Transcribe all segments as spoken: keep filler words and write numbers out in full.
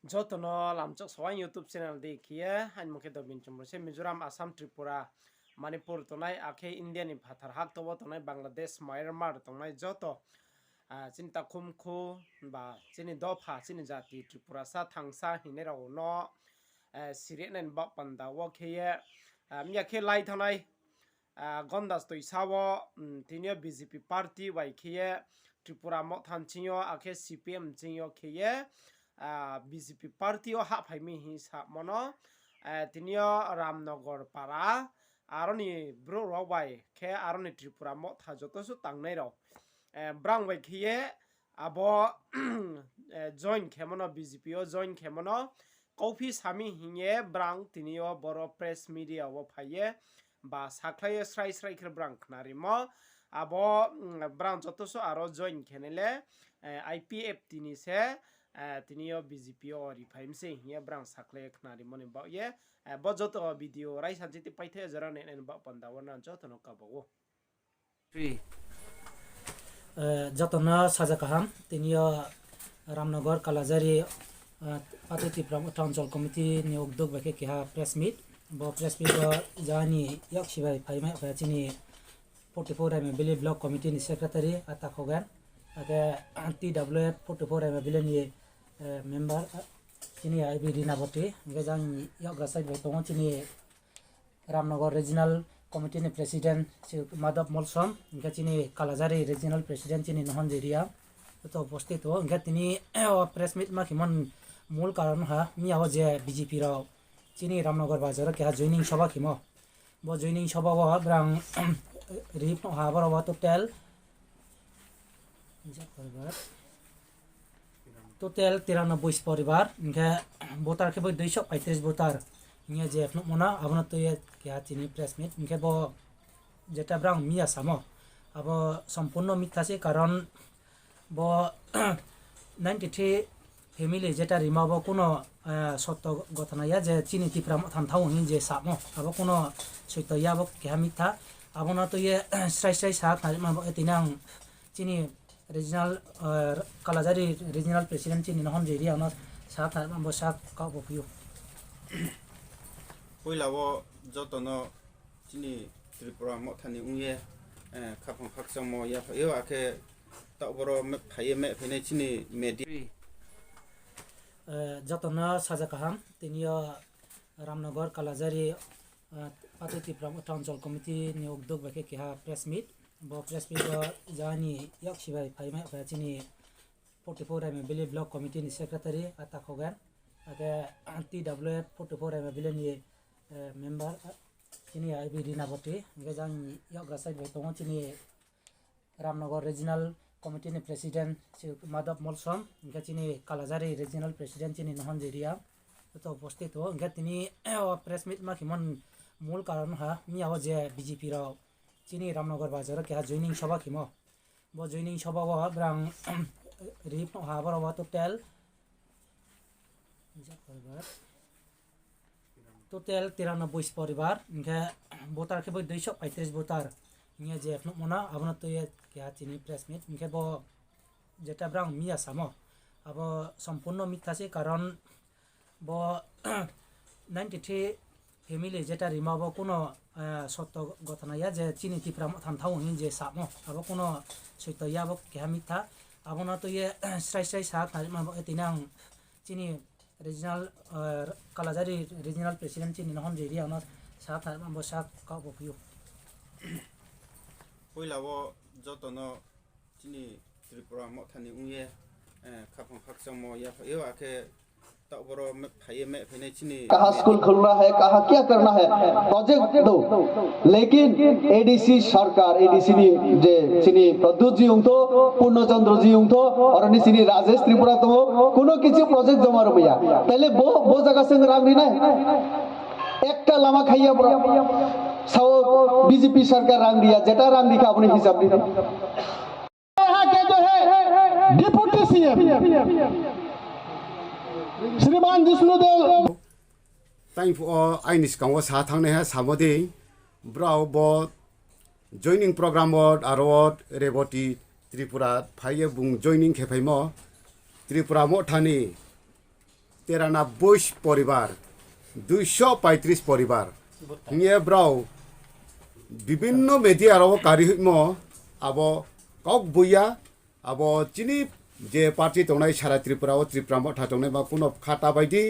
Joto no lamchok sawai YouTube channel di khe ye, aini mung khe Dobin Chumrung se Mizoram, Assam, Tripura, Manipur tongnai, akhe India ni phathar hakto wo tongnai, Bangladesh, Myanmar tongnai joto, ah, chini takhum khu ba chini dopha, chini jati Tripurasa, Thangsa hingnai rao no, eh, siri nai ni baoh panda wo khe ye, ah, miya khe lai thanngnai, ah, Gondas toisa wo, mm, tini yo B J P party bai khe ye Tripura Motha ni ching yo, akhe C P M ching yo khe ye, ah, B J P party yo hahphai mi hing samo no, eh, tini yo Ramnagar para, aro ni brouh rao bai khe aro ni Tripura Motha joto su tangnai rao, eh, brang bai khe ye abo, eh, join khemo no, B J P yo join khemo no, kauphi sami hing ye brang tini yo boro press media wo phai ye, ba sakhlai ye srai srai khe brang khnarimo, abo, mm, brang joto su aro join khenai le, eh, I P F T ni se, eh, tini yo B J P yo riphai mi se hing ye brang sakhlai ye khnarimo ni baoh ye, eh, bo joto video raisa chiti paithe jora nai nai ni baoh panda wo nang joto no kaba ou. Eh, joto no saja kaham, tini yo Ramnagar Kalajari, eh, Patoi Tipra Motha Anchol Committee ni ukduk bai khe keha press meet. Bo press meet wo jani yaksi bai phaimai phai chini forty four Raima Valley Block Committee ni secretary Ata Khogen, akhe T W F forty four Raima Valley ni, eh, member, eh, chini I B Rina Boti, hingkhe jani yakgra side bai tongo chini Ramnagar Regional Committee ni President si Madhav Molsom, hingkhe chini Kalajari Regional President chini Nohonjoi Reang, joto uposthit o. Hingkhe tini o press meet ma khimo ni mul karon ha, miya o je B J P rao chini Ramnagar bazar o keha joining sobha khimo. Bo joining sobha o brang rip no ha, boro o total Total tiranoboi poribar, hingkhe voter khe bo duiso paitris voter hingye je phnuhmo na, abono tui ye keha chini press meet, hingkhe bo jeta brang miya samo, abo sompurno mitha se, karon bo ninety three family jeta rima bo kuno, eh, sotto gothona ya je chini Tipra Motha ni thang hing je samo, abo kuno soito ya, bo keha mitha. Abono tui ye srai srai sa khnarima bo, eh, tini ang chini regional, eh, Kalajari regional president chini Nohonjoi Reang no sa khnarima bo sa kau bo phi ou. Poila wo joto no chini Tripura Motha ni ong ye, eh, khaphang khakchangmo yaphai ou, akhe taoh boro me-, phai ye mehphainai chini media. Eh, joto no saja kaham, tini yo Ramnagar Kalajari, eh, Patoi Tipra Motha Anchol Committee ni ukduk bai khe keha press meet. Bo press meet o jani yaksi bai phaimai phai chini forty four Raima Valley Block Committee ni secretary Ata Khogen, akhe T W F forty four Raima Valley ni, eh, member, eh, chini I B Rina Boti, hingkhe jani yakgra side bai tongo chini Ramnagar Regional Committee ni President si Madhav Molsom, hingkhe chini Kalajari Regional President chini Nohonjoi Reang, joto uposthit o. Hingkhe tini o press meet ma khimo ni mul karon ha, miya o je B J P rao chini Ramnagar bazar o keha joining sobha khimo. Bo joining sobha o brang rip no ha, boro o total Total tiranoboi poribar, hingkhe voter khe bo duiso paitris voter hingye je phnuhmo na, abono tui ye keha chini press meet, hingkhe bo jeta brang miya samo, abo sompurno mitha se, karon bo ninety three family jeta rima bo kuno, eh, sotto gothona ya je chini Tipra Motha ni thang hing je samo, abo kuno soito ya, bo keha mitha. Abono tui ye srai srai sa khnarima bo, eh, tini ang chini regional, eh, Kalajari regional president chini Nohonjoi Reang no sa khnarima bo sa kau bo phi ou. Poila wo joto no chini Tripura Motha ni ong ye, eh, khaphang khakchangmo yaphai ou, akhe taoh boro me-, phai ye mehphainai chini kaha school khulna hai, kaha kya karna hai, project do. Lekin A D C sarkar, A D C ni je chini Pradyut ji ongtho, Purno Chandra ji ongtho, aro ni chini Rajesh Tripura tongo, kuno kichu project joma rwmaiya. Taile bo, bo jaga se rang rinai? Ekta lama khaiya bro. Sao B J P sarkar rang riya, jeta rang rikha aboni hisab ri. यहाँ के जो है deputy CM श्रीमान जिष्णु देव। Taiphuh o aini skang wo sa thangnaiha samo dei, brao bo joining program wo aro wo Reboti Tripura phai ye bung joining khe phaimo, Tripura Motha ni তেরানব্বই পরিবার, দুইশো পঁয়ত্রিশ পরিবার hing ye brao বিভিন্ন media rao wo kari hoihmo, abo kaugboiya, abo chini je party tongnai sara Tripura wo Tipra Motha tongnaima kuno kha ta bai di,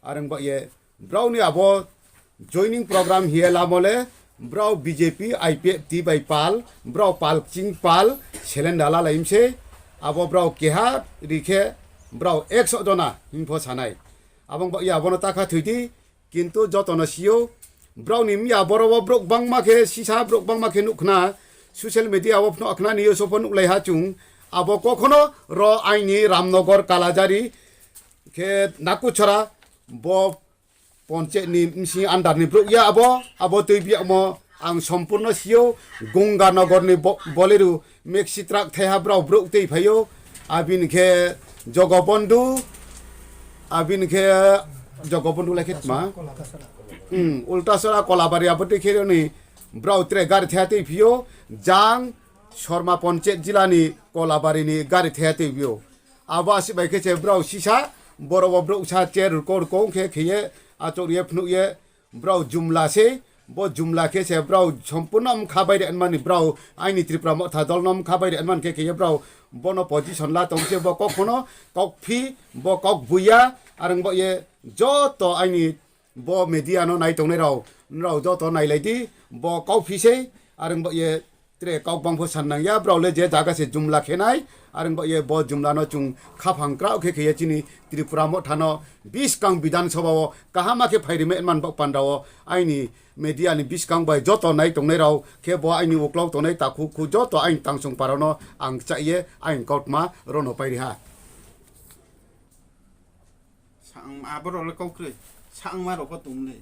are ong baoh ye brao ni abo joining program hing ye lamo le, brao B J P, I P F T bai pal, brao pal kching pal, selenda lalai mi sei, abo brao keha ri khe, brao ekso jona hing pho sa nai. Abo ong baoh ye abo no ta kha thoi di, kintu joto no si ou, brao ni mya boro wo brouh gbangma khe, sisa brouh gbangma khe nuh khna, social media wo phnuh khna ni yo so pho nuhlai ha chung, abo kokhono ro aini Ramnagar, Kalajari, khe Nakuchhora, bo panchayat ni bsing under ni brouh ya abo, abo tui biyagmo ang sompurno si ou, Gonganagar ni bo-, Boleru maxi truck thaiha brao brouh tui phai ou, abini khe Jogobondhu, abini khe Jogobondhu lai khe tma? Hmm, Ultasora, Kolabari abo tui khe ni brao tre gari thaiha tui phi ou, jang Sorma panchayat jila ni Kolabari ni gari thaiha tui phi ou. Abo asi bai khe se brao sisa, boro wo brouh sa chair rko rko ong khe khe ye, achouh ri ye phnuh ye, brao jumla sei, bo jumla khe se brao sompurno mkha bai ri anmani brao, aini Tipra Motha dol no mkha bai ri anmani khe khe ye brao, bo no position la tong se bo kokhono, kauphi, bo kaugboiya, are ong baoh ye joto aini bo media no nai tongnai rao, nrao joto nailai di, bo kauphi sei, are ong baoh ye tre kau gbang pho san nang ya, brao le je zaga se jumla khe nai, are ong baoh ye bo jumla no chung khaphang kraoh khe khe ye chini Tipra Motha no buskang Bidhan Sabha wo kaham khe phai ri mai man baoh panda wo aini media ni buskang bai joto nai tongnai rao khe bo aini uklau tongnai takhu khu joto aini tangsong para no ang kchaih ye aini kautma ro no pai ri ha. Sang, abo rao le kau kroi. Sangma rao pho tong le.